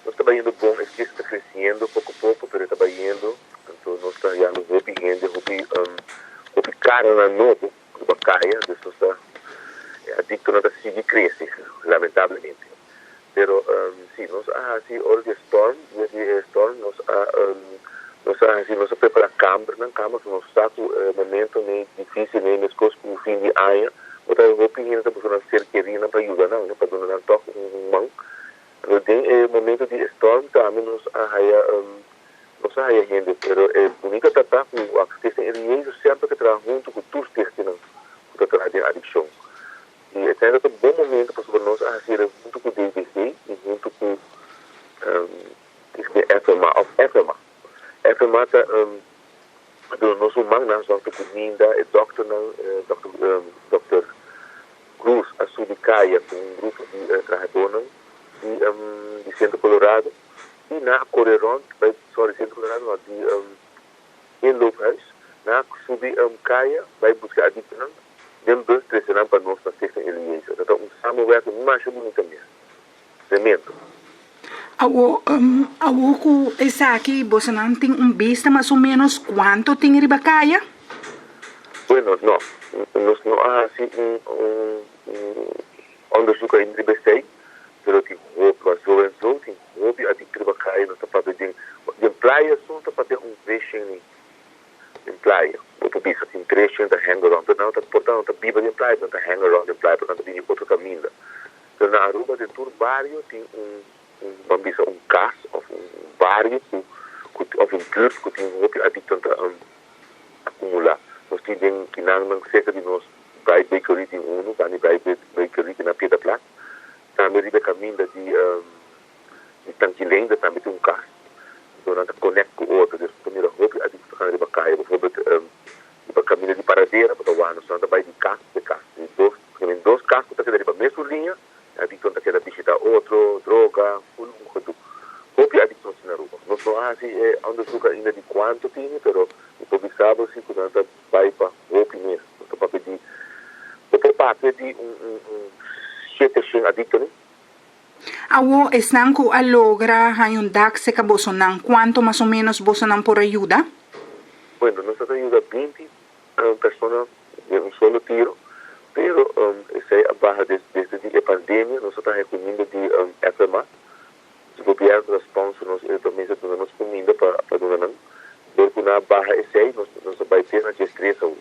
Nos ta bayendo bon, e ta creciendo poco poco, pero ta bayendo. Anto nos ta hayando hopi hende, hopi cara na nobo, riba caya, dus nos ta adicto nan ta sigui crece, lamentablemente. Pero si, nos a haci ora di storm, di storm, nos a prepara kamber, nan kamber, nos sa cu momento nan dificil, ne, mescos cu fin di aña, bo ta hopi hende ta busca ser keri pa yuda nan, pa duna nan toch un man. Pero den e momento di storm tambe nos a haya hende, pero e bunita ta cu Stichting Eliezer semper a traha hunto cu tur stichting cu ta traha den adiccion. Y esey ta un bon momento pa nos a haci hunto cu DVC y hunto cu FMA of FMA. FMA ta duna nos un man na zorg cuminda y dokter nan dokter Cruz a subi caya cu un grupo di trahadornan di Centro Colorado y nan a core rond bij, sorry, Centro Colorado no, di inloophuis, nan a subi caya bay busca adictonan den bus, trece nan pa nos na Stichting Eliezer. Dat ta un samenwerking mas bunita mes. Tremendo. Awo cu esaki, boso tin un bista mas o menos cuanto tin riba caya? Bueno, no. Nos no a haci un onderzoek in riba esey, pero tin hopi, so en so, tin hopi adicto riba caya, nos ta papia den Playa so ta papia un vision den Playa. Bo por bisa tin 300 ta hang around, pero nan ta por ta biba den Playa, nan ta hang around den Playa, pero nan ta bini otro caminda. Pero na Aruba, den tur bario tin un, ban bisa, un cas of un bario cu of un buurt cu tin hopi adicto ta acumula. Nos tin den kinan cerca di nos Bright Bakery tin uno, bani Bright Bakery na Piedra Plat. Tambe riba caminda di Tanquilenda tambe tin un cas. Anto nan ta connect cu otro, dus bo mira hopi adicto ta riba caya, bijvoorbeeld riba caminda di Paradera, bo ta wak nan ta bay di cas pa cas. Tin dos cas cu ta keda riba mesun liña, adicto ta keda bishita otro, droga, full un gedoe. Hopi adicto na Aruba. Nos no a haci onderzoek ainda di cuanto tin, pero mi por bisa si cu nan ta bay pa hopi mes. Nos ta papia di, bo por papia di un 700 adicto, ne? Awo, esnan cu a logra hay un dak serca boso nan, cuanto mas o menos boso nan por yuda? Bueno, nos a yuda 20 persona di un solo tiro, pero esey a baha desde e pandemia, nos ta cuminda di FMA, e gobierno ta sponsor nos, e tambe ta duna nos cuminda pa duna nan. Dor cu nan a baha esey, nos a bay te na 13.